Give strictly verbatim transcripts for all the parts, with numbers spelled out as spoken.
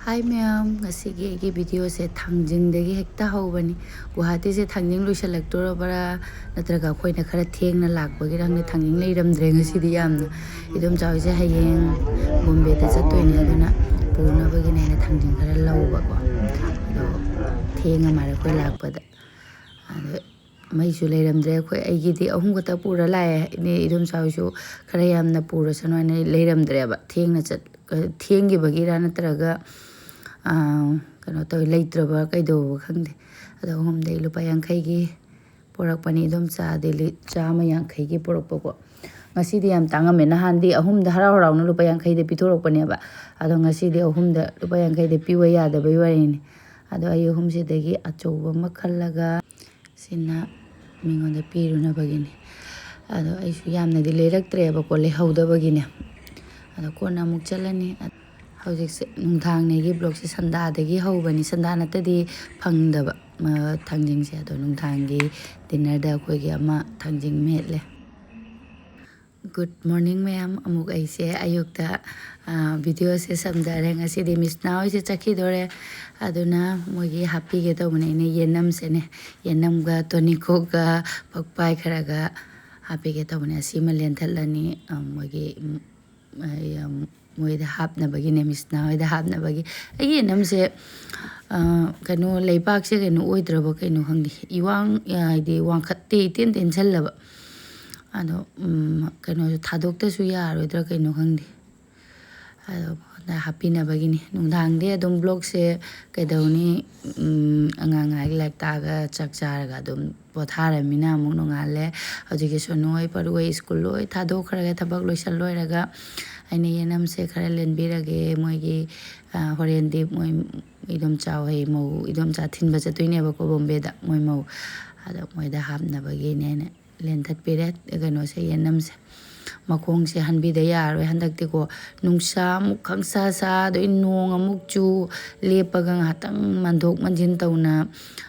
ꯍꯥꯏ ꯃꯌꯥꯝ, ꯉꯁꯤꯒꯤ ꯑꯩꯒꯤ ꯚꯤꯗꯤꯑꯣꯁꯦ ꯊꯥꯡꯖꯤꯡꯗꯒꯤ ꯍꯦꯛꯇ ꯍꯧꯕꯅꯤ꯫ ꯒꯨꯋꯥꯍꯥꯇꯤꯁꯦ ꯊꯥꯡꯖꯤꯡ ꯂꯣꯏꯁꯤꯜꯂꯛꯇꯣꯔꯕ꯭ꯔꯥ, ꯅꯠꯇ꯭ꯔꯒ ꯑꯩꯈꯣꯏꯅ ꯈꯔ ꯊꯦꯡꯅ ꯂꯥꯛꯄꯒꯤꯔ ꯈꯪꯗꯦ, ꯊꯥꯡꯖꯤꯡ ꯂꯩꯔꯝꯗ꯭ꯔꯦ ꯉꯁꯤꯗꯤ ꯌꯥꯝꯅ꯫ ꯏꯗꯣꯝꯆꯥ ꯍꯣꯏꯁꯦ ꯍꯌꯦꯡ ꯕꯣꯝꯕꯦꯗ ꯆꯠꯇꯣꯏꯅꯦ, ꯑꯗꯨꯅ ꯄꯨꯅꯕꯒꯤꯅꯦ ꯑꯩꯅ ꯊꯥꯡꯖꯤꯡ ꯈꯔ ꯂꯧꯕꯀꯣ꯫ ꯑꯗꯣ ꯊꯦꯡꯉ ꯃꯥꯜꯂꯦ ꯑꯩꯈꯣꯏ ꯂꯥꯛꯄꯗ꯫ ꯑꯗꯣ ꯃꯩꯁꯨ ꯂꯩꯔꯝꯗ꯭ꯔꯦ꯫ ꯑꯩꯈꯣꯏ, ꯑꯩꯒꯤꯗꯤ ꯑꯍꯨꯝ ꯈꯛꯇ ꯄꯨꯔ ꯂꯥꯛꯑꯦ꯫ ꯏꯅꯦ ꯏꯗꯣꯝꯆꯥ ꯍꯣꯏꯁꯨ ꯈꯔ ꯌꯥꯝꯅ ꯄꯨꯔꯁꯅꯨ ꯍꯥꯏꯅ ꯂꯩꯔꯝꯗ꯭ꯔꯦꯕ꯫ ꯊꯦꯡꯅ ꯆꯠ-, ꯊꯦꯡꯈꯤꯕꯒꯤꯔ ꯅꯠꯇ꯭ꯔꯒ, ꯑꯥ, ꯀꯩꯅꯣ ꯇꯧꯋꯤ, ꯂꯩꯇ꯭ꯔꯕ ꯀꯩꯗꯧꯕ ꯈꯪꯗꯦ꯫ ꯑꯗꯣ ꯑꯍꯨꯝꯗꯩ ꯂꯨꯄꯥ ꯌꯥꯡꯈꯩꯒꯤ ꯄꯨꯔꯛꯄꯅꯤ ꯏꯗꯣꯝꯆꯥ, ꯑꯗꯩ ꯂꯤ-, ꯆꯥꯝꯃ ꯌꯥꯡꯈꯩꯒꯤ ꯄꯨꯔꯛꯄꯀꯣ꯫ ꯉꯁꯤꯗꯤ ꯌꯥꯝ ꯇꯥꯡꯉꯝꯃꯦ꯫ ꯅꯍꯥꯟꯗꯤ ꯑꯍꯨꯝꯗ ꯍꯔꯥꯎ ꯍꯔꯥꯎꯅ ꯂꯨꯄꯥ ꯌꯥꯡꯈꯩꯗ ꯄꯤꯊꯣꯔꯛꯄꯅꯦꯕ꯫ ꯑꯗꯣ ꯉꯁꯤꯗꯤ ꯑꯍꯨꯝꯗ ꯂꯨꯄꯥ ꯌꯥꯡꯈꯩꯗ ꯄꯤꯕ ꯌꯥꯗꯕꯩ ꯋꯥꯔꯤꯅꯤ꯫ ꯑꯗꯣ ꯑꯩ ꯑꯍꯨꯝꯁꯤꯗꯒꯤ ꯑꯆꯧꯕ ꯑꯃ ꯈꯜꯂꯒ ꯁꯤꯅ ꯃꯤꯉꯣꯟꯗ ꯄꯤꯔꯨꯅꯕꯒꯤꯅꯤ꯫ ꯑꯗꯣ ꯑꯩꯁꯨ ꯌꯥꯝꯅꯗꯤ ꯂꯩꯔꯛꯇ꯭ꯔꯦꯕꯀꯣ, ꯂꯩꯍꯧꯗꯕꯒꯤꯅꯦ꯫ ꯑꯗꯣ ꯀꯣꯟꯅ ꯑꯃꯨꯛ ꯆꯠꯂꯅꯤ꯫ ꯍꯧꯖꯤꯛꯁꯦ ꯅꯨꯡꯗꯥꯡꯅꯦ ꯑꯩꯒꯤ ꯕ꯭ꯂꯣꯛꯁꯦ, ꯁꯟꯗꯥꯗꯒꯤ ꯍꯧꯕꯅꯤ꯫ ꯁꯟꯗꯥ ꯅꯠꯇꯗꯤ ꯐꯪꯗꯕ, ꯑ, ꯊꯥꯡꯖꯤꯡꯁꯦ꯫ ꯑꯗꯣ ꯅꯨꯡꯗꯥꯡꯒꯤ ꯗꯤꯟꯅꯔꯗ ꯑꯩꯈꯣꯏꯒꯤ ꯑꯃ ꯊꯥꯡꯖꯤꯡ ꯃꯦꯠꯂꯦ꯫ ꯒꯨꯗ ꯃꯣꯔꯅꯤꯡ ꯃꯌꯥꯝ꯫ ꯑꯃꯨꯛ ꯑꯩꯁꯦ ꯑꯌꯨꯛꯇ, ꯑ, ꯚꯤꯗꯤꯑꯣꯁꯦ ꯁꯝꯖꯔꯦ꯫ ꯉꯁꯤꯗꯤ ꯃꯤꯁꯅꯥ ꯍꯣꯏꯁꯦ ꯆꯠꯈꯤꯗꯣꯔꯦ, ꯑꯗꯨꯅ ꯃꯣꯏꯒꯤ ꯍꯥꯞꯄꯤꯒꯦ ꯇꯧꯕꯅꯦ ꯑꯩꯅ ꯌꯦꯅꯝꯁꯦꯅꯦ, ꯌꯦꯅꯝꯒ ꯇꯣꯅꯤꯀꯣꯛꯒ ꯄꯛꯄꯥꯏ ꯈꯔꯒ ꯍꯥꯞꯄꯤꯒꯦ ꯇꯧꯕꯅꯦ꯫ ꯑꯁꯤꯃ ꯂꯦꯟꯊꯠꯂꯅꯤ, ꯑ, ꯃꯣꯏꯒꯤ, ꯎꯝ, ꯑ, ꯌꯥꯝ, ꯃꯣꯏꯗ ꯍꯥꯞꯅꯕꯒꯤꯅꯦ, ꯃꯤꯁꯅꯥ ꯍꯣꯏꯗ ꯍꯥꯞꯅꯕꯒꯤ꯫ ꯑꯩꯒꯤ ꯌꯦꯅꯝꯁꯦ, ꯑ, ꯀꯩꯅꯣ, ꯂꯩꯕꯥꯛꯁꯦ ꯀꯩꯅꯣ ꯑꯣꯏꯗ꯭ꯔꯕ ꯀꯩꯅꯣ ꯈꯪꯗꯦ, ꯏꯋꯥꯡ, ꯍꯥꯏꯗꯤ ꯋꯥꯡꯈꯠꯇꯦ, ꯏꯇꯦꯟ ꯇꯦꯟꯁꯜꯂꯕ꯫ ꯑꯗꯣ, ꯎꯝ, ꯀꯩꯅꯣꯁꯨ ꯊꯥꯗꯣꯛꯇꯁꯨ ꯌꯥꯔꯣꯏꯗ꯭ꯔꯥ ꯀꯩꯅꯣ ꯈꯪꯗꯦ꯫ ꯑꯗꯣ ꯃꯉꯣꯟꯗ ꯍꯥꯞꯄꯤꯅꯕꯒꯤꯅꯤ꯫ ꯅꯨꯡꯗꯥꯡꯗꯤ ꯑꯗꯨꯝ ꯕ꯭ꯂꯣꯛꯁꯦ ꯀꯩꯗꯧꯅꯤ, ꯎꯝ, ꯑꯉꯥꯡ ꯉꯥꯏꯍꯥꯛ ꯂꯥꯏꯔꯤꯛ ꯇꯥꯛꯑꯒ ꯆꯥꯛ ꯆꯥꯔꯒ ꯑꯗꯨꯝ ꯄꯣꯊꯥꯔꯃꯤꯅ ꯑꯃꯨꯛ ꯅꯣꯡꯉꯥꯜꯂꯦ꯫ ꯍꯧꯖꯤꯛꯀꯤ ꯁꯣꯅꯨ ꯍꯣꯏ, ꯄꯔꯨ ꯍꯣꯏ ꯁ꯭ꯀꯨꯜ ꯂꯣꯏ ꯊꯥꯗꯣꯛꯈ꯭ꯔꯒ, ꯊꯕꯛ ꯂꯣꯏꯁꯜ ꯂꯣꯏꯔꯒ ꯑꯩꯅ ꯌꯦꯅꯝꯁꯦ ꯈꯔ ꯂꯦꯟꯕꯤꯔꯒꯦ꯫ ꯃꯣꯏꯒꯤ, ꯑ, ꯍꯣꯔꯦꯟꯗꯤ ꯃꯣꯏ ꯏꯗꯣꯝꯆꯥ ꯍꯣꯏ ꯃꯧ, ꯏꯗꯣꯝꯆꯥ ꯊꯤꯟꯕ ꯆꯠꯇꯣꯏꯅꯦꯕꯀꯣ ꯕꯣꯝꯕꯦꯗ, ꯃꯣꯏ ꯃꯧ꯫ ꯑꯗꯣ ꯃꯣꯏꯗ ꯍꯥꯞꯅꯕꯒꯤꯅꯦꯅ ꯂꯦꯟꯊꯠꯄꯤꯔꯦ ꯀꯩꯅꯣꯁꯦ, ꯌꯦꯅꯝꯁꯦ꯫ ꯃꯈꯣꯡꯁꯦ ꯍꯟꯕꯤꯗ ꯌꯥꯔꯣꯏ ꯍꯟꯗꯛꯇꯤꯀꯣ꯫ ꯅꯨꯡꯁꯥ ꯑꯃꯨꯛ ꯈꯪꯁꯥ ꯁꯥ, ꯑꯗꯩ ꯅꯣꯡ ꯑꯃꯨꯛ ꯆꯨ, ꯂꯦꯞꯄꯒ ꯉꯥꯏꯍꯥꯛꯇꯪ ꯃꯟꯊꯣꯛ ꯃꯟꯁꯤꯟ ꯇꯧꯅ,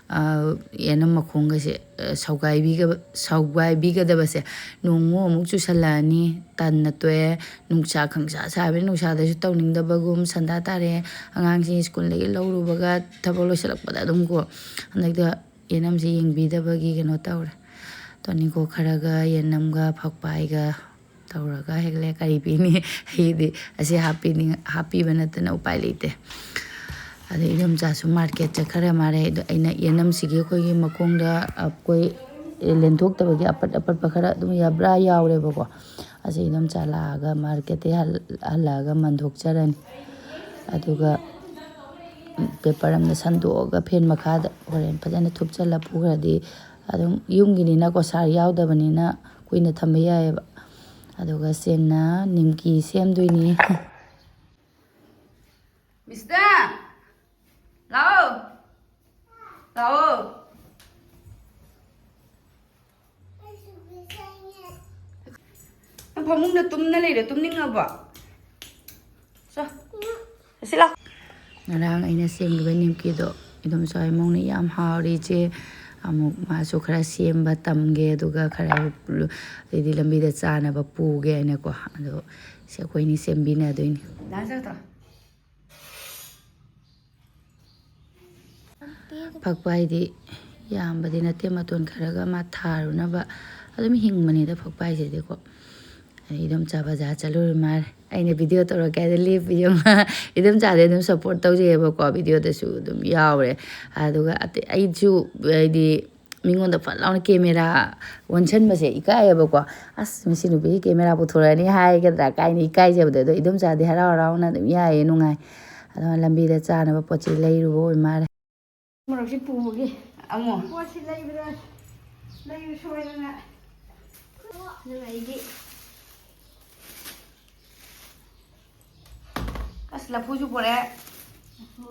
ꯑ, ꯌꯦꯅꯝ ꯃꯈꯣꯡꯒꯁꯦ, ꯑ, ꯁꯧꯒꯥꯏꯕꯤꯒ-, ꯁꯧꯒꯥꯏꯕꯤꯒꯗꯕꯁꯦ ꯅꯣꯡꯃꯨꯛ ꯑꯃꯨꯛ ꯆꯨꯁꯜꯂꯛꯑꯅꯤ, ꯇꯟꯅ ꯇꯣꯛꯑꯦ꯫ ꯅꯨꯡꯁꯥ ꯈꯪꯁꯥ ꯁꯥꯕꯅꯤꯅ ꯅꯨꯡꯁꯥꯗꯁꯨ ꯇꯧꯅꯤꯡꯗꯕꯒꯨꯝ, ꯁꯟꯗꯥ ꯇꯥꯔꯦ꯫ ꯑꯉꯥꯡꯁꯤꯡ ꯁ꯭ꯀꯨꯜꯗꯒꯤ ꯂꯧꯔꯨꯕꯒ ꯊꯕꯛ ꯂꯣꯏꯁꯤꯜꯂꯛꯄꯗ ꯑꯗꯨꯝ ꯀꯣ, ꯍꯟꯗꯛꯇ ꯌꯦꯅꯝꯁꯦ ꯌꯦꯡꯕꯤꯗꯕꯒꯤ ꯀꯩꯅꯣ ꯇꯧꯔꯦ꯫ ꯇꯣꯅꯤꯀꯣ ꯈꯔꯒ, ꯌꯦꯅꯝꯒ, ꯐꯛꯄꯥꯏꯒ ꯇꯧꯔꯒ ꯍꯦꯛꯂꯦ꯫ ꯀꯔꯤ ꯄꯤꯅꯤ? ꯑꯩꯗꯤ ꯑꯁꯤ ꯍꯥꯞꯄꯤꯅꯤꯡ-, ꯍꯥꯞꯄꯤꯕ ꯅꯠꯇꯅ ꯎꯄꯥꯏ ꯂꯩꯇꯦ꯫ ꯑꯗꯩ ꯏꯗꯣꯝꯆꯥꯁꯨ ꯃꯥꯔꯀꯦꯠ ꯆꯠꯈ꯭ꯔ ꯃꯥꯜꯂꯦ꯫ ꯑꯗꯣ ꯑꯩꯅ ꯌꯦꯅꯝꯁꯤꯒꯤ ꯑꯩꯈꯣꯏꯒꯤ ꯃꯈꯣꯡꯗ ꯑꯩꯈꯣꯏ ꯂꯦꯟꯊꯣꯛꯇꯕꯒꯤ ꯑꯄꯠ ꯑꯄꯠꯄ ꯈꯔ ꯑꯗꯨꯝ ꯌꯥꯕ꯭ꯔꯥ ꯌꯥꯎꯔꯦꯕꯀꯣ꯫ ꯑꯁꯤ ꯏꯗꯣꯝꯆꯥ ꯂꯥꯛꯑꯒ ꯃꯥꯔꯀꯦꯠꯇꯩ ꯍꯜ-, ꯍꯜꯂꯛꯑꯒ ꯃꯟꯊꯣꯛꯆꯔꯅꯤ꯫ ꯑꯗꯨꯒ ꯄꯦꯄꯔ ꯑꯃꯗ ꯁꯟꯗꯣꯛꯑꯒ ꯐꯦꯟ ꯃꯈꯥꯗ ꯍꯣꯔꯦꯟ ꯐꯖꯅ ꯊꯨꯞꯆꯜꯂ ꯄꯨꯈ꯭ꯔꯗꯤ ꯑꯗꯨꯝ ꯌꯨꯝꯒꯤꯅꯤꯅꯀꯣ, ꯁꯥꯔ ꯌꯥꯎꯗꯕꯅꯤꯅ ꯀꯨꯏꯅ ꯊꯝꯕ ꯌꯥꯏꯑꯕ꯫ ꯑꯗꯨꯒ ꯁꯦꯡꯅ ꯅꯤꯝꯀꯤ ꯁꯦꯝꯗꯣꯏꯅꯤ꯫ ꯃꯤꯁꯇꯔ! ꯂꯥꯛꯑꯣ! ꯂꯥꯛꯑꯣ! ꯅꯪ ꯐꯃꯨꯡꯗ ꯇꯨꯝꯅ ꯂꯩꯔꯦ, ꯇꯨꯝꯅꯤꯡꯉꯕꯣ? ꯆꯣ꯫ ꯁꯤ ꯂꯥꯎ꯫ ꯉꯔꯥꯡ ꯑꯩꯅ ꯁꯦꯝꯈꯤꯕ ꯅꯤꯝꯀꯤꯗꯣ ꯏꯗꯣꯝꯆꯥ ꯏꯃꯧꯅ ꯌꯥꯝ ꯍꯥꯎꯔꯦ ꯏꯆꯦ, ꯑꯃꯨꯛ ꯃꯥꯁꯨ ꯈꯔ ꯁꯦꯝꯕ ꯇꯝꯒꯦ, ꯑꯗꯨꯒ ꯈꯔ ꯂꯨ-, ꯑꯗꯩꯗꯤ ꯂꯝꯕꯤꯗ ꯆꯥꯅꯕ ꯄꯨꯒꯦ ꯍꯥꯏꯅꯀꯣ꯫ ꯑꯗꯣ ꯁꯤ ꯑꯩꯈꯣꯏꯅꯤ ꯁꯦꯝꯕꯤꯅꯗꯣꯏꯅꯤ꯫ ꯗꯥꯟꯁ ꯇꯧ꯫ ꯐꯛꯄꯥꯏꯗꯤ ꯌꯥꯝꯕꯗꯤ ꯅꯠꯇꯦ, ꯃꯇꯣꯟ ꯈꯔꯒ ꯃꯥ ꯊꯥꯔꯨꯅꯕ ꯑꯗꯨꯝ ꯍꯤꯡꯕꯅꯤꯗ ꯐꯛꯄꯥꯏꯁꯤꯗꯤꯀꯣ꯫ ꯑꯗꯩ ꯏꯗꯣꯝꯆꯥ ꯕꯖꯥꯔ ꯆꯠꯂꯨꯔꯦ ꯃꯥꯜꯂꯦ꯫ ꯑꯩꯅ ꯚꯤꯗꯤꯑꯣ ꯇꯧꯔꯛꯀꯦ ꯍꯥꯏꯗ ꯂꯦꯞꯄꯤ ꯌꯦꯡꯉꯨ꯫ ꯏꯗꯣꯝꯆꯥꯗꯤ ꯑꯗꯨꯝ ꯁꯞꯄꯣꯔꯠ ꯇꯧꯖꯩꯑꯕꯀꯣ, ꯚꯤꯗꯤꯑꯣꯗꯁꯨ ꯑꯗꯨꯝ ꯌꯥꯎꯔꯦ꯫ ꯑꯗꯨꯒ ꯑꯇꯩ, ꯑꯩꯁꯨ ꯍꯥꯏꯗꯤ ꯃꯤꯉꯣꯟꯗ ꯐꯠ ꯂꯥꯎꯅ ꯀꯦꯃꯦꯔꯥ ꯑꯣꯟꯁꯟꯕꯁꯦ ꯏꯀꯥꯏꯌꯦꯕꯀꯣ꯫ "ꯑꯁ, ꯃꯁꯤ ꯅꯨꯄꯤꯁꯤ ꯀꯦꯃꯦꯔꯥ ꯄꯨꯊꯣꯔꯛꯑꯅꯤ ꯍꯥꯏꯒꯗ꯭ꯔꯥ" ꯀꯥꯏꯅ ꯏꯀꯥꯏꯖꯕꯗꯣ꯫ ꯑꯗꯣ ꯏꯗꯣꯝꯆꯥꯗꯤ ꯍꯔꯥꯎ ꯍꯔꯥꯎꯅ ꯑꯗꯨꯝ ꯌꯥꯏꯌꯦ, ꯅꯨꯡꯉꯥꯏ꯫ ꯑꯗꯣ ꯂꯝꯕꯤꯗ ꯆꯥꯅꯕ ꯄꯣꯠ ꯆꯩ ꯂꯩꯔꯨꯕ ꯑꯣꯏ ꯃꯥꯜꯂꯦ꯫ ꯃꯣꯔꯣꯛꯁꯤ ꯄꯨꯕꯒꯤ ꯑꯃꯨꯛ꯫ ꯄꯣꯠꯁꯤ ꯂꯩꯕꯗ, ꯂꯩꯕ ꯁꯣꯏꯗꯅ꯫ ꯑꯗꯨꯒ ꯑꯩꯒꯤ ꯑꯁ, ꯂꯐꯨꯁꯨ ꯄꯨꯔꯛꯑꯦ꯫ ꯂꯐꯨ,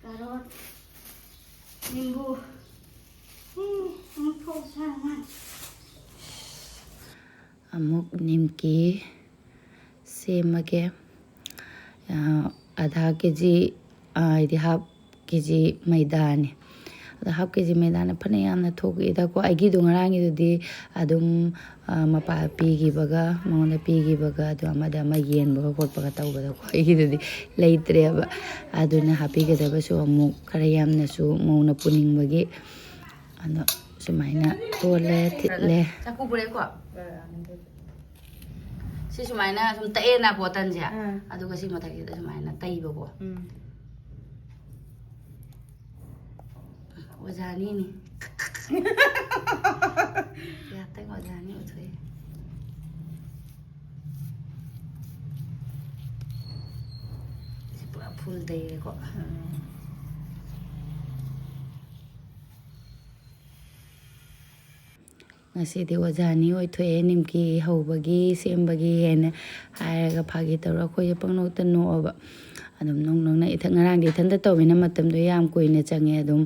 ꯀꯥꯔꯣꯠ, ꯅꯤꯝꯕꯨ꯫ ꯎꯝ, ꯑꯃꯨꯛ ꯊꯣꯛ ꯁꯥ ꯃꯥꯜꯂꯦ꯫ ꯑꯃꯨꯛ ꯅꯤꯝꯀꯤ ꯁꯦꯝꯃꯒꯦ꯫ ꯑ, ꯑꯥꯙꯥ ꯀꯦ ꯖꯤ, ꯑ, ꯍꯥꯏꯗꯤ half ꯀꯦ ꯖꯤ ꯃꯩꯗꯥꯅꯤ꯫ ꯑꯗꯣ half ꯀꯦ ꯖꯤ ꯃꯩꯗꯥꯅ ꯐꯅ ꯌꯥꯝꯅ ꯊꯣꯛꯏꯗꯀꯣ꯫ ꯑꯩꯒꯤꯗꯣ ꯉꯔꯥꯡꯒꯤꯗꯨꯗꯤ ꯑꯗꯨꯝ, ꯑ, ꯃꯄꯥ ꯄꯤꯈꯤꯕꯒ, ꯃꯉꯣꯟꯗ ꯄꯤꯈꯤꯕꯒ, ꯑꯗꯨ ꯑꯃꯗ ꯑꯃ ꯌꯦꯟꯕꯒ ꯈꯣꯠꯄꯒ ꯇꯧꯕꯗꯀꯣ, ꯑꯩꯒꯤꯗꯨꯗꯤ ꯂꯩꯇ꯭ꯔꯦꯕ꯫ ꯑꯗꯨꯅ ꯍꯥꯞꯄꯤꯒꯗꯕꯁꯨ ꯑꯃꯨꯛ ꯈꯔ ꯌꯥꯝꯅꯁꯨ ꯃꯧꯅ ꯄꯨꯅꯤꯡꯕꯒꯤ꯫ ꯑꯗꯣ ꯁꯨꯃꯥꯏꯅ ꯇꯣꯜꯂꯦ, ꯊꯤꯠꯂꯦ꯫ ꯆꯥꯛꯀꯨ ꯄꯨꯔꯛꯑꯦꯀꯣ? ꯁꯤ ꯁꯨꯃꯥꯏꯅ ꯁꯨꯝ ꯇꯛꯑꯦꯅꯀꯣ ꯇꯟꯁꯦ꯫ ꯑꯥ꯫ ꯑꯗꯨꯒ ꯁꯤ ꯃꯊꯛꯁꯤꯗ ꯁꯨꯃꯥꯏꯅ ꯇꯩꯕꯀꯣ꯫ ꯎꯝ꯫ ꯑꯣꯖꯥꯅꯤꯅꯦ꯫ ꯌꯥꯇꯪ ꯑꯣꯖꯥꯅꯤ ꯑꯣꯏꯊꯣꯛꯑꯦ꯫ ꯁꯤ ꯄꯨꯔꯥ full ꯇꯩꯔꯦꯀꯣ꯫ ꯎꯝ꯫ ꯉꯁꯤꯗꯤ ꯑꯣꯖꯥꯅꯤ ꯑꯣꯏꯊꯣꯛꯑꯦ, ꯅꯤꯝꯀꯤ ꯍꯧꯕꯒꯤ ꯁꯦꯝꯕꯒꯤ ꯍꯥꯏꯅ ꯍꯥꯏꯔꯒ ꯐꯥꯒꯤ ꯇꯧꯔꯒ ꯑꯩꯈꯣꯏꯁꯦ ꯄꯪꯅꯣꯛꯇ ꯅꯣꯛꯑꯕ꯫ ꯑꯗꯨꯝ ꯅꯣꯛ ꯅꯣꯛꯅ ꯏꯊꯟ-, ꯉꯔꯥꯡꯗꯤ ꯏꯊꯟꯇ ꯇꯧꯕꯅꯤꯅ ꯃꯇꯝꯗꯣ ꯌꯥꯝ ꯀꯨꯏꯅ ꯆꯪꯉꯦ꯫ ꯑꯗꯨꯝ,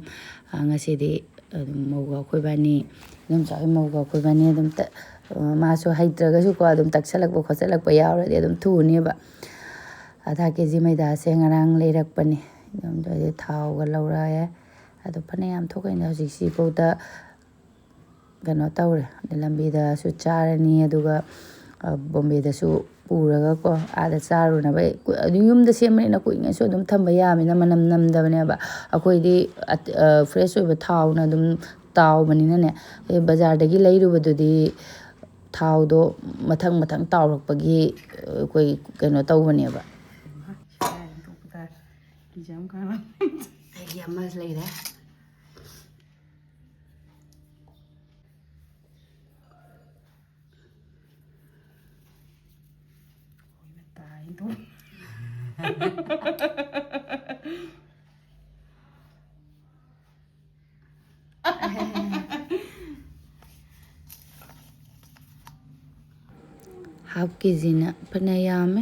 ꯑ, ꯉꯁꯤꯗꯤ ꯑꯗꯨꯝ ꯃꯧꯒ ꯑꯩꯈꯣꯏꯕꯥꯅꯤ, ꯏꯗꯣꯝꯆꯥ ꯍꯣꯏ ꯃꯧꯒ ꯑꯩꯈꯣꯏꯕꯥꯅꯤ ꯑꯗꯨꯝ ꯇ-, ꯑ, ꯃꯥꯁꯨ ꯍꯩꯇ꯭ꯔꯒꯁꯨꯀꯣ ꯑꯗꯨꯝ ꯇꯛꯁꯜꯂꯛꯄ ꯈꯣꯠꯆꯜꯂꯛꯄ ꯌꯥꯎꯔꯗꯤ ꯑꯗꯨꯝ ꯊꯨꯅꯦꯕ꯫ ꯑꯥꯙꯥ ꯀꯦ ꯖꯤ ꯃꯩꯗꯥꯁꯦ ꯉꯔꯥꯡ ꯂꯩꯔꯛꯄꯅꯤ꯫ ꯑꯗꯨꯝ ꯑꯗꯩꯗꯤ ꯊꯥꯎꯒ ꯂꯧꯔꯛꯑꯦ꯫ ꯑꯗꯨ ꯐꯅꯌꯥꯝ ꯊꯣꯛꯈ꯭ꯔꯦ ꯍꯧꯖꯤꯛꯁꯤꯐꯥꯎꯗ꯫ ꯀꯩꯅꯣ ꯇꯧꯔꯦ, ꯑꯗꯩ ꯂꯝꯕꯤꯗꯁꯨ ꯆꯥꯔꯅꯤ, ꯑꯗꯨꯒ, ꯑ, ꯕꯣꯝꯕꯦꯗꯁꯨ ꯄꯨꯔꯒꯀꯣ, ꯑꯥꯗ ꯆꯥꯔꯨꯅꯕ꯫ ꯑꯗꯨ ꯌꯨꯝꯗ ꯁꯦꯝꯕꯅꯤꯅ ꯀꯨꯏꯅꯁꯨ ꯑꯗꯨꯝ ꯊꯝꯕ ꯌꯥꯕꯅꯤꯅ ꯃꯅꯝ ꯅꯝꯗꯕꯅꯦꯕ꯫ ꯑꯩꯈꯣꯏꯗꯤ, ꯑ, ꯑ, fresh ꯑꯣꯏꯕ ꯊꯥꯎꯅ ꯑꯗꯨꯝ ꯇꯥꯎꯕꯅꯤꯅꯅꯦ꯫ ꯑꯗꯩ ꯕꯖꯥꯔꯗꯒꯤ ꯂꯩꯔꯨꯕꯗꯨꯗꯤ ꯊꯥꯎꯗꯣ ꯃꯊꯪ ꯃꯊꯪ ꯇꯥꯎꯔꯛꯄꯒꯤ, ꯑ, ꯑꯩꯈꯣꯏ ꯀꯩꯅꯣ ꯇꯧꯕꯅꯦꯕ꯫ ꯑꯩꯒꯤ ꯑꯃ ꯂꯩꯔꯦ꯫ Half ꯀꯦ ꯖꯤꯅ ꯐꯅ ꯌꯥꯝꯃꯦ꯫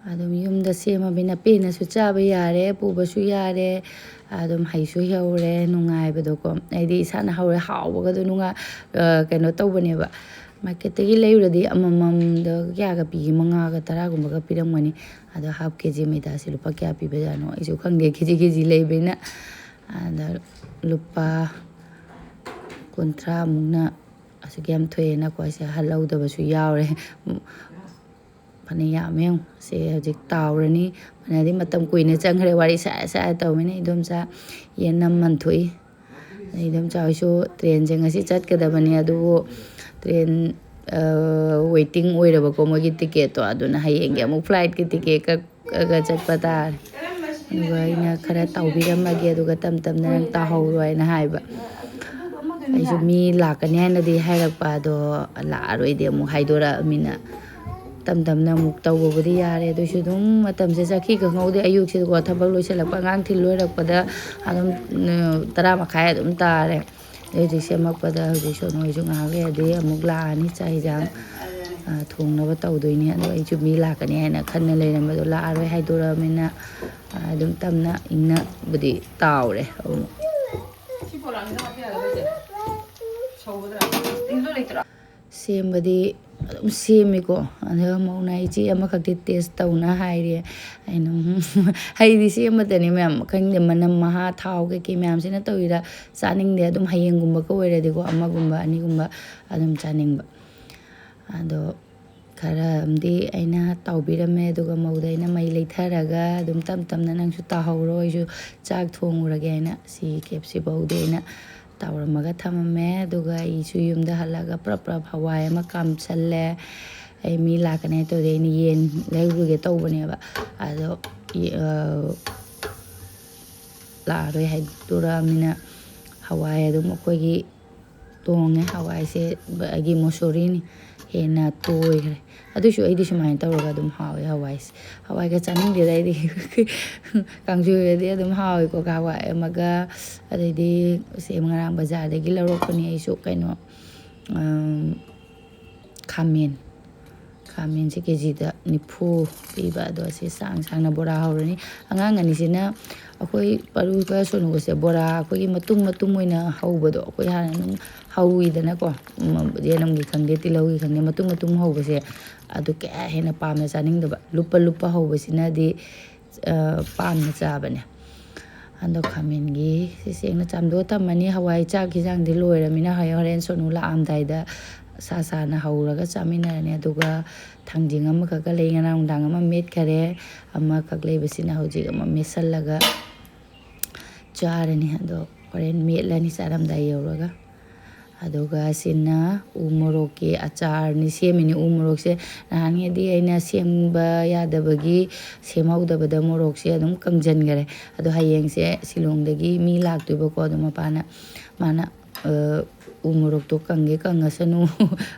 ꯑꯗꯨꯝ ꯌꯨꯝꯗ ꯁꯦꯝꯃꯕꯅꯤꯅ ꯄꯦꯟꯅꯁꯨ ꯆꯥꯕ ꯌꯥꯔꯦ, ꯄꯨꯕꯁꯨ ꯌꯥꯔꯦ, ꯑꯗꯨꯝ ꯍꯩꯁꯨ ꯍꯧꯔꯦ, ꯅꯨꯡꯉꯥꯏꯕꯗꯣꯀꯣ꯫ ꯑꯩꯗꯤ ꯏꯁꯥꯅ ꯍꯧꯔꯦ, ꯍꯥꯎꯕꯒꯗꯣ ꯅꯨꯡꯉꯥꯏ-, ꯑ, ꯀꯩꯅꯣ ꯇꯧꯕꯅꯦꯕ꯫ ꯃꯥꯔꯀꯦꯠꯇꯒꯤ ꯂꯩꯔꯨꯔꯗꯤ ꯑꯃꯃꯝꯗ ꯀꯌꯥꯒ ꯄꯤꯒꯦ? ꯃꯉꯥꯒ ꯇꯔꯥꯒꯨꯝꯕꯒ ꯄꯤꯔꯝꯒꯅꯤ꯫ ꯑꯗꯣ ꯍꯥꯐ ꯀꯦ ꯖꯤ ꯃꯩꯗꯥꯁꯦ ꯂꯨꯄꯥ ꯀꯌꯥ ꯄꯤꯕꯖꯥꯠꯅꯣ? ꯑꯩꯁꯨ ꯈꯪꯗꯦ, ꯀꯦ ꯖꯤ ꯀꯦ ꯖꯤ ꯂꯩꯕꯅꯤꯅ꯫ ꯑꯗ ꯂꯨꯄꯥ ꯀꯨꯟꯊ꯭ꯔꯥꯃꯨꯛꯅ ꯑꯁꯨꯛ ꯌꯥꯝ ꯊꯣꯛꯑꯦꯅꯀꯣ꯫ ꯑꯩꯁꯦ ꯍꯜꯍꯧꯗꯕꯁꯨ ꯌꯥꯎꯔꯦ꯫ ꯐꯅ ꯌꯥꯝꯃꯦ ꯌꯦꯡꯉꯨ꯫ ꯁꯦ ꯍꯧꯖꯤꯛ ꯇꯥꯎꯔꯅꯤ꯫ ꯐꯅꯗꯤ ꯃꯇꯝ ꯀꯨꯏꯅ ꯆꯪꯈ꯭ꯔꯦ, ꯋꯥꯔꯤ ꯁꯥ ꯁꯥ ꯇꯧꯕꯅꯤꯅ꯫ ꯏꯗꯣꯝꯆꯥ ꯌꯦꯟ ꯅꯝ ꯃꯟꯊꯣꯛꯏ꯫ ꯑꯗꯩ ꯏꯗꯣꯝꯆꯥ ꯍꯣꯏꯁꯨ ꯇ꯭ꯔꯦꯟꯁꯦ ꯉꯁꯤ ꯆꯠꯀꯗꯕꯅꯤ, ꯑꯗꯨꯕꯨ ꯇ꯭ꯔꯦꯟ, ꯑ, ꯋꯦꯇꯤꯡ ꯑꯣꯏꯔꯕꯀꯣ ꯃꯣꯏꯒꯤ ꯇꯤꯀꯦꯠꯇꯣ꯫ ꯑꯗꯨꯅ ꯍꯌꯦꯡꯒꯤ ꯑꯃꯨꯛ ꯐ꯭ꯂꯥꯏꯠꯀꯤ ꯇꯤꯀꯦꯠ ꯀꯛꯑꯒ ꯆꯠꯄ ꯇꯥꯔꯦ꯫ ꯑꯗꯨꯒ ꯑꯩꯅ ꯈꯔ ꯇꯥꯎꯕꯤꯔꯝꯃꯒꯦ, ꯑꯗꯨꯒ ꯇꯞ ꯇꯞꯅ ꯅꯪ ꯇꯥꯍꯧꯔꯣ ꯍꯥꯏꯅ ꯍꯥꯏꯕ꯫ ꯑꯩꯁꯨ ꯃꯤ ꯂꯥꯛꯀꯅꯤ ꯍꯥꯏꯅꯗꯤ ꯍꯥꯏꯔꯛꯄ, ꯑꯗꯣ ꯂꯥꯛꯑꯔꯣꯏꯗꯤ ꯑꯃꯨꯛ ꯍꯥꯏꯗꯣꯔꯛꯑꯃꯤꯅ ꯇꯞ ꯇꯞꯅ ꯑꯃꯨꯛ ꯇꯧꯕꯕꯨꯗꯤ ꯌꯥꯔꯦ꯫ ꯑꯗꯨꯏꯁꯨ ꯑꯗꯨꯝ ꯃꯇꯝꯁꯦ ꯆꯠꯈꯤ ꯈꯪꯍꯧꯗꯦ꯫ ꯑꯌꯨꯛꯁꯤꯗꯀꯣ ꯊꯕꯛ ꯂꯣꯏꯁꯤꯜꯂꯛꯄ, ꯑꯉꯥꯡ ꯊꯤꯜ ꯂꯣꯏꯔꯛꯄꯗ ꯑꯗꯨꯝ, ꯎꯝ, ꯇꯔꯥ ꯃꯈꯥꯏ ꯑꯗꯨꯝ ꯇꯥꯔꯦ꯫ ꯑꯗꯩ ꯍꯧꯖꯤꯛ ꯁꯦꯝꯃꯛꯄꯗ ꯍꯧꯖꯤꯛꯁꯨ ꯅꯣꯏꯁꯨ ꯉꯥꯏꯍꯥꯛ ꯂꯩꯔꯗꯤ ꯑꯃꯨꯛ ꯂꯥꯛꯑꯅꯤ ꯆꯥꯛ ꯍꯤꯟꯖꯥꯡ, ꯑ, ꯊꯣꯡꯅꯕ ꯇꯧꯗꯣꯏꯅꯤ꯫ ꯑꯗꯣ ꯑꯩꯁꯨ ꯃꯤ ꯂꯥꯛꯀꯅꯤ ꯍꯥꯏꯅ ꯈꯟꯅ ꯂꯩꯔꯝꯕꯗꯣ ꯂꯥꯛꯑꯔꯣꯏ ꯍꯥꯏꯗꯣꯔꯛꯑꯃꯤꯅ, ꯑ, ꯑꯗꯨꯝ ꯇꯞꯅ ꯏꯪꯅꯕꯨꯗꯤ ꯇꯥꯎꯔꯦ ꯑꯃꯨꯛ꯫ ꯁꯤ ꯄꯣꯂꯥꯡꯁꯤꯗ ꯍꯥꯞꯄ ꯌꯥꯒꯗ꯭ꯔꯣ ꯁꯦ? ꯁꯧꯒꯗ꯭ꯔꯥ? ꯁꯤꯡꯗꯣ ꯂꯩꯇ꯭ꯔꯣ? ꯁꯦꯝꯕꯗꯤ ꯑꯗꯨꯝ ꯁꯦꯝꯃꯤꯀꯣ꯫ ꯑꯗꯨꯒ ꯃꯧꯅ ꯏꯆꯦ ꯑꯃꯈꯛꯇꯤ ꯇꯦꯁ ꯇꯧꯅ ꯍꯥꯏꯔꯦ꯫ ꯑꯩꯅ, "ꯎꯝ, ꯍꯩꯗꯤ ꯁꯦꯝꯕꯇꯅꯤ ꯃꯌꯥꯝ, ꯈꯪꯗꯦ, ꯃꯅꯝ ꯃꯍꯥ ꯊꯥꯎ ꯀꯩꯀꯩ ꯃꯌꯥꯝꯁꯤꯅ ꯇꯧꯔꯤꯔꯥ ꯆꯥꯅꯤꯡꯗꯦ꯫ ꯑꯗꯨꯝ ꯍꯌꯦꯡꯒꯨꯝꯕꯒ ꯑꯣꯏꯔꯗꯤꯀꯣ, ꯑꯃꯒꯨꯝꯕ ꯑꯅꯤꯒꯨꯝꯕ ꯑꯗꯨꯝ ꯆꯥꯅꯤꯡꯕ"꯫ ꯑꯗꯣ ꯈꯔ ꯑꯃꯗꯤ ꯑꯩꯅ ꯇꯥꯎꯕꯤꯔꯝꯃꯦ, ꯑꯗꯨꯒ ꯃꯧꯗ ꯑꯩꯅ ꯃꯩ ꯂꯩꯊꯔꯒ ꯑꯗꯨꯝ ꯇꯞ ꯇꯞꯅ ꯅꯪꯁꯨ ꯇꯥꯍꯧꯔꯣ, ꯑꯩꯁꯨ ꯆꯥꯛ ꯊꯣꯡꯉꯨꯔꯒꯦ ꯍꯥꯏꯅ ꯁꯤ ꯀꯦꯞꯁꯤꯐꯥꯎꯗꯤ ꯑꯩꯅ ꯇꯥꯎꯔꯝꯃꯒ ꯊꯝꯃꯝꯃꯦ꯫ ꯑꯗꯨꯒ ꯑꯩꯁꯨ ꯌꯨꯝꯗ ꯍꯜꯂꯒ ꯄ꯭ꯔꯞ ꯄ꯭ꯔꯞ ꯍꯋꯥꯏ ꯑꯃ ꯀꯥꯝꯁꯜꯂꯦ꯫ ꯑꯩ ꯃꯤ ꯂꯥꯛꯀꯅꯤ ꯍꯥꯏ ꯇꯧꯗꯦ, ꯑꯩꯅ ꯌꯦꯟ ꯂꯩꯔꯨꯒꯦ ꯇꯧꯕꯅꯦꯕ꯫ ꯑꯗꯣ, ꯑ, ꯂꯥꯛꯑꯔꯣꯏ ꯍꯥꯏꯗꯣꯔꯛꯑꯃꯤꯅ ꯍꯋꯥꯏ ꯑꯗꯨꯝ ꯑꯩꯈꯣꯏꯒꯤ ꯇꯣꯡꯉꯦ꯫ ꯍꯋꯥꯏꯁꯦ ꯑꯩꯒꯤ ꯃꯨꯁꯣꯔꯤꯅꯤ, ꯍꯦꯟꯅ ꯇꯣꯏꯈ꯭ꯔꯦ꯫ ꯑꯗꯨꯏꯁꯨ ꯑꯩꯗꯤ ꯁꯨꯃꯥꯏꯅ ꯇꯧꯔꯒ ꯑꯗꯨꯝ ꯍꯥꯎꯋꯦ ꯍꯋꯥꯏꯁꯦ꯫ ꯍꯋꯥꯏꯒ ꯆꯥꯅꯤꯡꯗꯦꯗ ꯑꯩꯗꯤ꯫ ꯀꯥꯡꯁꯣꯏꯒꯗꯤ ꯑꯗꯨꯝ ꯍꯥꯎꯋꯦꯀꯣ, ꯍꯋꯥꯏ ꯑꯃꯒ, ꯑꯗꯩꯗꯤ ꯁꯦꯝ ꯉꯔꯥꯡ ꯕꯖꯥꯔꯗꯒꯤ ꯂꯧꯔꯛꯄꯅꯤ ꯑꯩꯁꯨ, ꯀꯩꯅꯣ, ꯑꯝ, ꯈꯥꯃꯦꯟ꯫ ꯈꯥꯃꯦꯟꯁꯦ ꯀꯦ ꯖꯤꯗ ꯅꯤꯐꯨ ꯄꯤꯕ꯫ ꯑꯗꯣ ꯑꯁꯤ ꯁꯥꯡ ꯁꯥꯡꯅ ꯕꯣꯔꯥ ꯍꯧꯔꯅꯤ꯫ ꯑꯉꯥꯡ ꯑꯅꯤꯁꯤꯅ ꯑꯩꯈꯣꯏ ꯄꯔꯨꯒ ꯁꯣꯅꯨꯒꯁꯦ ꯕꯣꯔꯥ ꯑꯩꯈꯣꯏꯒꯤ ꯃꯇꯨꯝ ꯃꯇꯨꯝ ꯑꯣꯏꯅ ꯍꯧꯕꯗꯣ, ꯑꯩꯈꯣꯏ ꯍꯥꯟꯅ ꯑꯗꯨꯝ ꯍꯧꯋꯤꯗꯅꯀꯣ, ꯎꯝ, ꯌꯦꯅꯝꯒꯤ ꯈꯪꯗꯦ, ꯇꯤꯜꯍꯧꯒꯤ ꯈꯪꯗꯦ, ꯃꯇꯨꯝ ꯃꯇꯨꯝ ꯍꯧꯕꯁꯦ, ꯑꯗꯨ ꯀꯌꯥ ꯍꯦꯟꯅ ꯄꯥꯝꯅ ꯆꯥꯅꯤꯡꯗꯕ꯫ ꯂꯨꯞꯄ ꯂꯨꯞꯄ ꯍꯧꯕꯁꯤꯅꯗꯤ, ꯑ, ꯄꯥꯝꯅ ꯆꯥꯕꯅꯦ꯫ ꯑꯗꯣ ꯈꯥꯃꯦꯟꯒꯤ ꯁꯤ ꯁꯦꯡꯅ ꯆꯥꯝꯊꯣꯛꯑ ꯊꯝꯃꯅꯤ꯫ ꯍꯋꯥꯏ ꯆꯥꯛ ꯍꯤꯟꯖꯥꯡꯗꯤ ꯂꯣꯏꯔꯃꯤꯅ, ꯍꯣꯔꯦꯟ, ꯍꯣꯔꯦꯟ ꯁꯣꯅꯨ ꯂꯥꯛꯑꯝꯗꯥꯏꯗ ꯁꯥ ꯁꯥꯅ ꯍꯧꯔꯒ ꯆꯥꯃꯤꯟꯅꯔꯅꯤ꯫ ꯑꯗꯨꯒ ꯊꯥꯡꯖꯤꯡ ꯑꯃꯈꯛꯀ ꯂꯩ, ꯉꯔꯥꯡ ꯅꯨꯡꯗꯥꯡ ꯑꯃ ꯃꯦꯠꯈꯔꯦ, ꯑꯃꯈꯛ ꯂꯩꯕꯁꯤꯅ ꯍꯧꯖꯤꯛ ꯑꯃ ꯃꯦꯠꯁꯜꯂꯒ ꯆꯥꯔꯅꯤ꯫ ꯑꯗꯣ ꯍꯣꯔꯦꯟ ꯃꯦꯠꯂꯅꯤ ꯆꯥꯔꯝꯗꯥꯏ ꯌꯧꯔꯒ꯫ ꯑꯗꯨꯒ ꯁꯤꯅ ꯎ ꯃꯣꯔꯣꯛꯀꯤ ꯑꯆꯥꯔꯅꯤ ꯁꯦꯝꯃꯤꯅꯤ꯫ ꯎ ꯃꯣꯔꯣꯛꯁꯦ ꯅꯍꯥꯟꯉꯩꯗꯤ ꯑꯩꯅ ꯁꯦꯝꯕ ꯌꯥꯗꯕꯒꯤ ꯁꯦꯝꯍꯧꯗꯕꯗ ꯃꯣꯔꯣꯛꯁꯦ ꯑꯗꯨꯝ ꯀꯪꯁꯤꯟꯈꯔꯦ꯫ ꯑꯗꯣ ꯍꯌꯦꯡꯁꯦ ꯁꯤꯂꯣꯡꯗꯒꯤ ꯃꯤ ꯂꯥꯛꯇꯣꯏꯕꯀꯣ, ꯑꯗꯣ ꯃꯄꯥꯅ, ꯃꯥꯅ, ꯑ, "ꯎ ꯃꯣꯔꯣꯛꯇꯣ ꯀꯪꯒꯦ ꯀꯪꯉꯁꯅꯨ,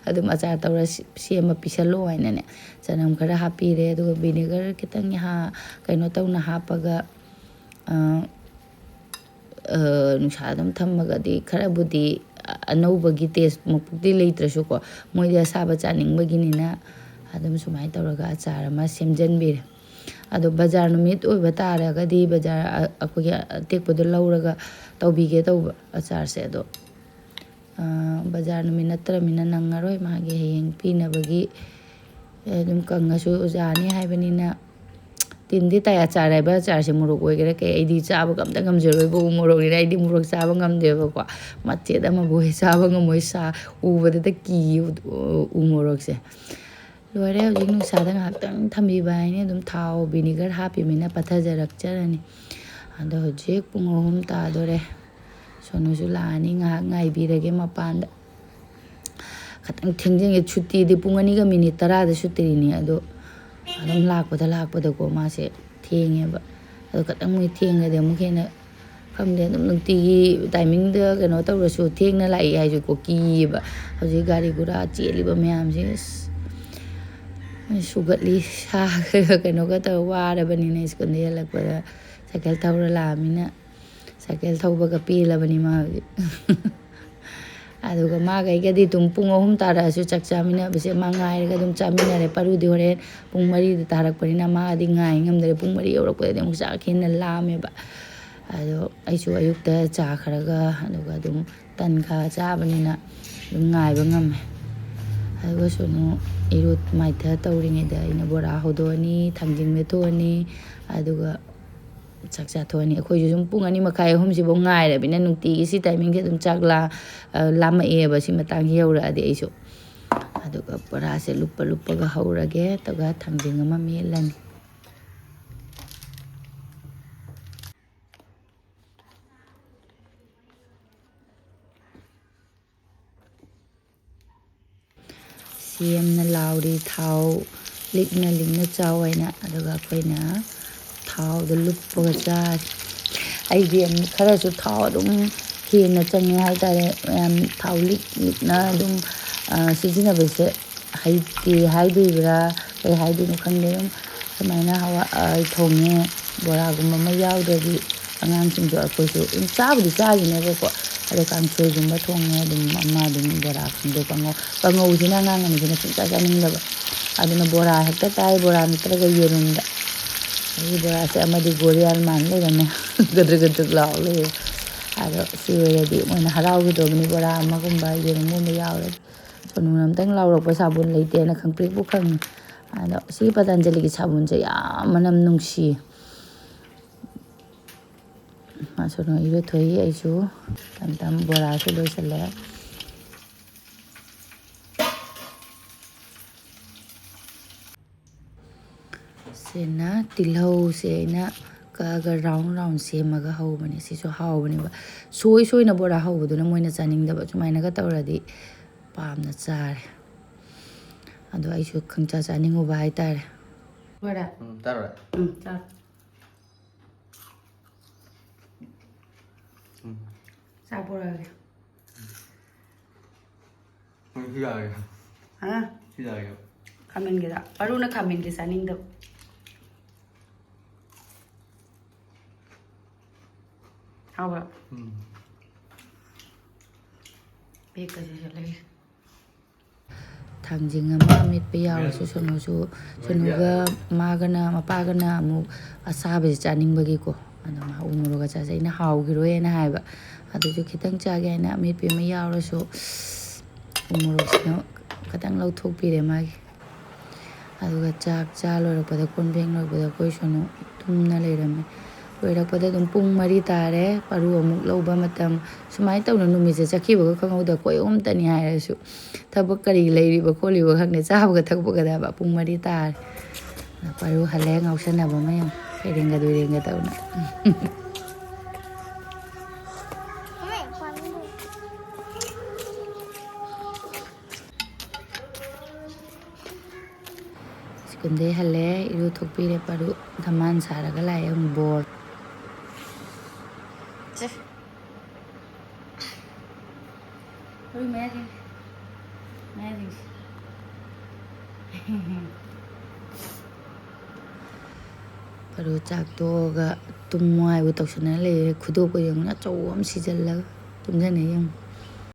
ꯑꯗꯨꯝ ꯑꯆꯥꯔ ꯇꯧꯔ ꯁꯤ-, ꯁꯦꯝꯃ ꯄꯤꯁꯜꯂꯣ" ꯍꯥꯏꯅꯅꯦ꯫ ꯆꯅꯝ ꯈꯔ ꯍꯥꯞꯄꯤꯔꯦ, ꯑꯗꯨꯒ ꯚꯤꯅꯦꯒꯔ ꯈꯤꯇꯪ ꯍꯥ-, ꯀꯩꯅꯣ ꯇꯧꯅ ꯍꯥꯞꯄꯒ, ꯑ, ꯑ, ꯅꯨꯡꯁꯥ ꯑꯗꯨꯝ ꯊꯝꯃꯒꯗꯤ ꯈꯔꯕꯨꯗꯤ ꯑꯅꯧꯕꯒꯤ ꯇꯦꯁꯃꯨꯛꯇꯤ ꯂꯩꯇ꯭ꯔꯁꯨꯀꯣ, ꯃꯣꯏꯗꯤ ꯑꯁꯥꯕ ꯆꯥꯅꯤꯡꯕꯒꯤꯅꯤꯅ ꯑꯗꯨꯝ ꯁꯨꯃꯥꯏꯅ ꯇꯧꯔꯒ ꯑꯆꯥꯔ ꯑꯃ ꯁꯦꯝꯖꯟꯕꯤꯔꯦ꯫ ꯑꯗꯣ ꯕꯖꯥꯔ ꯅꯨꯃꯤꯠ ꯑꯣꯏꯕ ꯇꯥꯔꯒꯗꯤ ꯕꯖꯥꯔ, ꯑ, ꯑꯩꯈꯣꯏꯒꯤ ꯑꯇꯦꯛꯄꯗꯣ ꯂꯧꯔꯒ ꯇꯧꯕꯤꯒꯦ ꯇꯧꯕ ꯑꯆꯥꯔꯁꯦ꯫ ꯑꯗꯣ, ꯑ, ꯕꯖꯥꯔ ꯅꯨꯃꯤꯠ ꯅꯠꯇ꯭ꯔꯃꯤꯅ ꯅꯪꯉꯔꯣꯏ, ꯃꯥꯒꯤ ꯍꯌꯦꯡ ꯄꯤꯅꯕꯒꯤ ꯑꯗꯨꯝ ꯀꯪꯉꯁꯨ ꯌꯥꯅꯤ ꯍꯥꯏꯕꯅꯤꯅ꯫ ꯇꯤꯟꯗꯤ ꯇꯥꯏ꯫ ꯑꯆꯥꯔ ꯍꯥꯏꯕ ꯑꯆꯥꯔꯁꯦ ꯃꯣꯔꯣꯛ ꯑꯣꯏꯒꯦꯔꯥ ꯀꯩ, ꯑꯩꯗꯤ ꯆꯥꯕꯒ ꯑꯝꯇ ꯉꯝꯖꯔꯣꯏꯕ꯫ ꯎ ꯃꯣꯔꯣꯛꯅꯤꯅ ꯑꯩꯗꯤ ꯃꯣꯔꯣꯛ ꯆꯥꯕ ꯉꯝꯗꯦꯕꯀꯣ꯫ ꯃꯆꯦꯠ ꯑꯃꯕꯨ ꯍꯦꯛ ꯆꯥꯕ ꯉꯝꯃꯣꯏ꯫ ꯁꯥ ꯎꯕꯗꯇ ꯀꯤꯌꯦ ꯎ, ꯎ ꯃꯣꯔꯣꯛꯁꯦ꯫ ꯂꯣꯏꯔꯦ, ꯍꯧꯖꯤꯛ ꯅꯨꯡꯁꯥꯗ ꯉꯥꯏꯍꯥꯛꯇꯪ ꯊꯝꯕꯤꯕ ꯍꯥꯏꯅꯤ꯫ ꯑꯗꯨꯝ ꯊꯥꯎ ꯚꯤꯅꯤꯒꯔ ꯍꯥꯞꯄꯤꯃꯤꯅ ꯄꯠꯊꯖꯔꯛꯆꯔꯅꯤ꯫ ꯑꯗꯣ ꯍꯧꯖꯤꯛ ꯄꯨꯡ ꯑꯍꯨꯝ ꯇꯥꯗꯣꯔꯦ꯫ ꯁꯣꯅꯨꯁꯨ ꯂꯥꯛꯑꯅꯤ, ꯉꯥꯏꯍꯥꯛ ꯉꯥꯏꯕꯤꯔꯒꯦ ꯃꯄꯥꯟꯗ꯫ ꯈꯇꯪ ꯊꯦꯡꯖꯤꯟꯒꯦ꯫ ꯁꯨꯇꯤꯗꯤ ꯄꯨꯡ ꯑꯅꯤꯒ ꯃꯤꯅꯤꯠ ꯇꯔꯥꯗ ꯁꯨꯇꯤꯅꯤ꯫ ꯑꯗꯣ ꯑꯗꯨꯝ ꯂꯥꯛꯄꯗ ꯂꯥꯛꯄꯗꯀꯣ ꯃꯥꯁꯦ ꯊꯦꯡꯉꯦꯕ꯫ ꯑꯗꯣ ꯈꯇꯪ ꯃꯣꯏ ꯊꯦꯡꯉꯗꯤ ꯑꯃꯨꯛ ꯍꯦꯟꯅ ꯈꯪꯗꯦ, ꯑꯗꯨꯝ ꯅꯨꯡꯇꯤꯒꯤ ꯇꯥꯏꯃꯤꯡꯗ ꯀꯩꯅꯣ ꯇꯧꯔꯁꯨ ꯊꯦꯡꯅ ꯂꯥꯛꯏ ꯍꯥꯏꯁꯨꯀꯣ ꯀꯤꯌꯦꯕ꯫ ꯍꯧꯖꯤꯛ ꯒꯥꯔꯤ ꯒꯨꯔꯥ ꯆꯦꯜꯂꯤꯕ ꯃꯌꯥꯝꯁꯦ, ꯑꯁ, ꯁꯨꯒꯠꯂꯤ꯫ ꯁꯥꯒ ꯀꯩꯅꯣꯒ ꯇꯧꯔ ꯋꯥꯔꯕꯅꯤꯅ ꯁ꯭ꯀꯨꯜꯗ ꯍꯜꯂꯛꯄꯗ ꯁꯥꯏꯀꯜ ꯊꯧꯔ ꯂꯥꯛꯑꯃꯤꯅ꯫ ꯁꯥꯏꯀꯜ ꯊꯧꯕꯒ ꯄꯦꯜꯂꯕꯅꯤ ꯃꯥ ꯍꯧꯖꯤꯛ꯫ ꯑꯗꯨꯒ ꯃꯥꯒ ꯑꯩꯒꯗꯤ ꯑꯗꯨꯝ ꯄꯨꯡ ꯑꯍꯨꯝ ꯇꯥꯔꯛꯑꯁꯨ ꯆꯥꯛ ꯆꯥꯃꯤꯟꯅꯕꯁꯦ ꯃꯥ ꯉꯥꯏꯔꯒ ꯑꯗꯨꯝ ꯆꯥꯃꯤꯟꯅꯔꯦ꯫ ꯄꯥꯔꯨꯗꯤ ꯍꯣꯔꯦꯟ ꯄꯨꯡ ꯃꯔꯤꯗ ꯇꯥꯔꯛꯄꯅꯤꯅ ꯃꯥꯗꯤ ꯉꯥꯏ ꯉꯝꯗ꯭ꯔꯦ꯫ ꯄꯨꯡ ꯃꯔꯤ ꯌꯧꯔꯛꯄꯗꯗꯤ ꯑꯃꯨꯛ ꯆꯥꯛ ꯍꯦꯟꯅ ꯂꯥꯝꯃꯦꯕ꯫ ꯑꯗꯣ ꯑꯩꯁꯨ ꯑꯌꯨꯛꯇ ꯆꯥ ꯈꯔꯒ, ꯑꯗꯨꯒ ꯑꯗꯨꯝ ꯇꯟꯈꯥ ꯆꯥꯕꯅꯤꯅ ꯑꯗꯨꯝ ꯉꯥꯏꯕ ꯉꯝꯃꯦ꯫ ꯑꯗꯨꯒ ꯁꯣꯅꯨ ꯏꯔꯨ ꯃꯥꯏꯊ ꯇꯧꯔꯤꯉꯩꯗ ꯑꯩꯅ ꯕꯣꯔꯥ ꯍꯧꯗꯣꯛꯑꯅꯤ, ꯊꯥꯡꯖꯤꯡ ꯃꯦꯠꯊꯣꯛꯑꯅꯤ, ꯑꯗꯨꯒ ꯆꯥꯛ ꯆꯥꯊꯣꯛꯑꯅꯤ꯫ ꯑꯩꯈꯣꯏꯁꯨ ꯁꯨꯝ ꯄꯨꯡ ꯑꯅꯤ ꯃꯈꯥꯏ, ꯑꯍꯨꯝꯁꯤꯐꯥꯎ ꯉꯥꯏꯔꯕꯅꯤꯅ ꯅꯨꯡꯇꯤꯒꯤ ꯁꯤ timingꯁꯦ ꯑꯗꯨꯝ ꯆꯥꯛ ꯂꯥ-, ꯑ, ꯂꯥꯝꯃꯛꯑꯦꯕ ꯁꯤ ꯃꯇꯥꯡꯁꯤ ꯌꯧꯔꯛꯑꯗꯤ ꯑꯩꯁꯨ꯫ ꯑꯗꯨꯒ ꯕꯣꯔꯥꯁꯦ ꯂꯨꯞꯄ ꯂꯨꯞꯄꯒ ꯍꯧꯔꯒꯦ, ꯑꯗꯨꯒ ꯊꯥꯡꯖꯤꯡ ꯑꯃ ꯃꯦꯠꯂꯅꯤ꯫ ꯁꯦꯝꯅ ꯂꯥꯎꯔꯤ, ꯊꯥꯎ ꯂꯤꯛꯅ ꯂꯤꯛꯅ ꯆꯥꯎ ꯍꯥꯏꯅ꯫ ꯑꯗꯨꯒ ꯑꯩꯈꯣꯏꯅ ꯊꯥꯎꯗ ꯂꯨꯞꯄꯒ ꯆꯥꯔꯤ꯫ ꯑꯩꯗꯤ ꯈꯔꯁꯨ ꯊꯥꯎ ꯑꯗꯨꯝ ꯍꯦꯟꯅ ꯆꯪꯉꯦ ꯍꯥꯏꯇꯥꯔꯦ꯫ ꯃꯌꯥꯝ ꯊꯥꯎ ꯂꯤꯛ ꯂꯤꯛꯅ ꯑꯗꯨꯝ, ꯑ, ꯁꯤꯖꯤꯟꯅꯕꯁꯦ ꯍꯩꯇꯦ ꯍꯥꯏꯗꯣꯏꯕ꯭ꯔꯥ, ꯀꯩ ꯍꯥꯏꯗꯣꯏꯅꯣ ꯈꯪꯗꯦ꯫ ꯑꯗꯨꯝ ꯁꯨꯃꯥꯏꯅ ꯍꯋꯥꯏ ꯊꯣꯡꯉꯦ, ꯕꯣꯔꯥꯒꯨꯝꯕ ꯑꯃ ꯌꯥꯎꯗ꯭ꯔꯗꯤ ꯑꯉꯥꯡꯁꯤꯡꯁꯨ ꯑꯩꯈꯣꯏꯁꯨ ꯑꯗꯨꯝ ꯆꯥꯕꯨꯗꯤ ꯆꯥꯈꯤꯅꯦꯕꯀꯣ꯫ ꯑꯗꯣ ꯀꯥꯡꯁꯣꯏꯒꯨꯝꯕ ꯊꯣꯡꯉꯦ, ꯑꯗꯨꯝ ꯑꯃ ꯑꯗꯨꯝ ꯕꯣꯔꯥ ꯈꯪꯗꯦ, ꯀꯥꯡꯉꯧ, ꯀꯥꯡꯉꯧꯁꯤꯅ ꯑꯉꯥꯡ ꯑꯅꯤꯁꯤꯅ ꯁꯨꯡꯆꯥ ꯆꯥꯅꯤꯡꯗꯕ꯫ ꯑꯗꯨꯅ ꯕꯣꯔꯥ ꯍꯦꯛꯇ ꯆꯥꯏ, ꯕꯣꯔꯥ ꯅꯠꯇ꯭ꯔꯒ ꯌꯦꯔꯨꯝꯗ꯫ ꯑꯗꯒꯤ ꯕꯣꯔꯥꯁꯦ ꯑꯃꯗꯤ ꯒꯣꯔꯤꯌꯥꯜ ꯃꯥꯟ ꯂꯩꯔꯝꯃꯦ꯫ ꯒꯗ꯭ꯔꯛ ꯒꯗ꯭ꯔꯛ ꯂꯥꯎ ꯂꯩꯔꯦ꯫ ꯑꯗꯣ ꯁꯤ ꯑꯣꯏꯔꯗꯤ ꯃꯣꯏꯅ ꯍꯔꯥꯎꯒꯗꯧꯕꯅꯤ, ꯕꯣꯔꯥ ꯑꯃꯒꯨꯝꯕ ꯌꯦꯔꯨꯝꯒꯨꯝꯕ ꯌꯥꯎꯔꯗꯤ꯫ ꯁꯣꯅꯨꯅ ꯑꯝꯇꯪ ꯂꯥꯎꯔꯛꯄ, ꯁꯥꯄꯣꯟ ꯂꯩꯇꯦꯅ ꯈꯪꯄ꯭ꯔꯦꯛꯄꯨ ꯈꯪꯉꯤ꯫ ꯑꯗꯣ ꯁꯤ ꯄꯇꯟꯖꯂꯤꯒꯤ ꯁꯥꯄꯣꯟꯁꯦ ꯌꯥꯝ ꯃꯅꯝ ꯅꯨꯡꯁꯤ꯫ ꯃꯥ ꯁꯣꯅꯨ ꯏꯔꯨꯊꯣꯛꯏ, ꯑꯩꯁꯨ ꯇꯝ ꯇꯝ ꯕꯣꯔꯥꯁꯨ ꯂꯣꯏꯁꯤꯜꯂꯦ꯫ ꯁꯤꯅ ꯇꯤꯜꯍꯧꯁꯦ ꯑꯩꯅ ꯀꯛꯑꯒ round round ꯁꯦꯝꯃꯒ ꯍꯧꯕꯅꯦ꯫ ꯁꯤꯁꯨ ꯍꯥꯎꯕꯅꯦꯕ꯫ ꯁꯣꯏ ꯁꯣꯏꯅ ꯕꯣꯔꯥ ꯍꯧꯕꯗꯨꯅ ꯃꯣꯏꯅ ꯆꯥꯅꯤꯡꯗꯕ꯫ ꯁꯨꯃꯥꯏꯅꯒ ꯇꯧꯔꯗꯤ ꯄꯥꯝꯅ ꯆꯥꯔꯦ꯫ ꯑꯗꯣ ꯑꯩꯁꯨ ꯈꯪꯆꯥ ꯆꯥꯅꯤꯡꯉꯨꯕ ꯍꯥꯏꯇꯥꯔꯦ꯫ ꯂꯣꯏꯔꯦ? ꯎꯝ, ꯆꯥꯔꯣꯏ꯫ ꯎꯝ, ꯆꯥꯔꯣ꯫ ꯎꯝ꯫ ꯆꯥꯛ ꯄꯨꯔꯛꯑꯒꯦ꯫ ꯎꯝ, ꯁꯤ ꯌꯥꯔꯦ꯫ ꯍꯥ? ꯁꯤ ꯌꯥꯔꯦ꯫ ꯈꯥꯃꯦꯟꯒꯤꯔ? ꯑꯔꯨꯅ ꯈꯥꯃꯦꯟꯒꯤ ꯆꯥꯅꯤꯡꯗꯕ꯫ ꯍꯥꯎꯕ꯭ꯔꯥ? ꯎꯝ꯫ ꯕꯦꯛꯀꯁꯦ ꯂꯩ꯫ ꯊꯥꯡꯖꯤꯡ ꯑꯃ ꯑꯃꯦꯠꯄ ꯌꯥꯎꯔꯁꯨ ꯁꯣꯅꯨꯁꯨ, ꯁꯣꯅꯨꯒ ꯃꯥꯒꯅ, ꯃꯄꯥꯒꯅ ꯑꯃꯨꯛ ꯑꯁꯥꯕꯁꯦ ꯆꯥꯅꯤꯡꯕꯒꯤꯀꯣ, ꯑꯗꯣ ꯃꯥ ꯎ ꯃꯣꯔꯣꯛ ꯑꯆꯥꯔꯁꯦ ꯑꯩꯅ ꯍꯥꯎꯈꯤꯔꯣꯏꯅ ꯍꯥꯏꯕ꯫ ꯑꯗꯨꯁꯨ ꯈꯤꯇꯪ ꯆꯥꯒꯦ ꯍꯥꯏꯅ ꯑꯃꯦꯠꯄꯤ ꯑꯃ ꯌꯥꯎꯔꯁꯨ ꯎ ꯃꯣꯔꯣꯛꯁꯤꯅ ꯈꯤꯇꯪ ꯂꯧꯊꯣꯛꯄꯤꯔꯦ ꯃꯥꯒꯤ꯫ ꯑꯗꯨꯒ ꯆꯥꯛ ꯆꯥ ꯂꯣꯏꯔꯛꯄꯗ, ꯀꯣꯟ ꯐꯦꯡ ꯂꯣꯏꯔꯛꯄꯗ ꯑꯩꯈꯣꯏ ꯁꯣꯅꯨ ꯇꯨꯝꯅ ꯂꯩꯔꯝꯃꯦ꯫ ꯂꯣꯏꯔꯛꯄꯗ ꯑꯗꯨꯝ ꯄꯨꯡ ꯃꯔꯤ ꯇꯥꯔꯦ꯫ ꯄꯥꯔꯨ ꯑꯃꯨꯛ ꯂꯧꯕ ꯃꯇꯝ꯫ ꯁꯨꯃꯥꯏꯅ ꯇꯧꯅ ꯅꯨꯃꯤꯠꯁꯦ ꯆꯠꯈꯤꯕꯒ ꯈꯪꯍꯧꯗ꯫ ꯀꯣꯏ ꯑꯍꯨꯝꯇꯅꯤ ꯍꯥꯏꯔꯁꯨ ꯊꯕꯛ ꯀꯔꯤ ꯂꯩꯔꯤꯕ ꯈꯣꯠꯂꯤꯕ ꯈꯪꯗꯦ꯫ ꯆꯥꯕꯒ ꯊꯛꯄꯒꯗꯕ ꯄꯨꯡ ꯃꯔꯤ ꯇꯥꯔꯦ꯫ ꯄꯥꯔꯨ ꯍꯜꯂꯦ ꯉꯥꯎꯁꯟꯅꯕ ꯑꯃ ꯌꯦꯡꯉꯨ꯫ ꯐꯩꯔꯦꯡꯒ ꯗꯨꯏꯔꯦꯡꯒ ꯇꯧꯅ꯫ ꯁ꯭ꯀꯨꯜꯗꯩ ꯍꯜꯂꯦ, ꯏꯔꯨ ꯊꯣꯛꯄꯤꯔꯦ ꯄꯥꯔꯨ꯫ ꯙꯃꯥꯟ ꯁꯥꯔꯒ ꯂꯥꯛꯑꯦ ꯑꯃꯨꯛ ꯕꯣꯜ꯫ ꯁꯦ꯫ ꯄꯥꯔꯨ ꯃꯌꯥ ꯌꯦꯡꯁꯤ꯫ ꯃꯌꯥ ꯌꯦꯡꯁꯤ꯫ ꯄꯥꯔꯨ ꯆꯥꯛ ꯇꯣꯛꯑꯒ ꯇꯨꯝꯃꯣ ꯍꯥꯏꯕ ꯇꯧꯁꯟꯅ ꯂꯩꯔꯦ꯫ ꯈꯨꯗꯣꯞꯄ ꯌꯦꯡꯉꯨꯅꯦ, ꯑꯆꯧꯕ ꯑꯃ ꯁꯤꯖꯜꯂꯒ ꯇꯨꯝꯖꯟꯅꯩ ꯌꯦꯡꯉꯨ꯫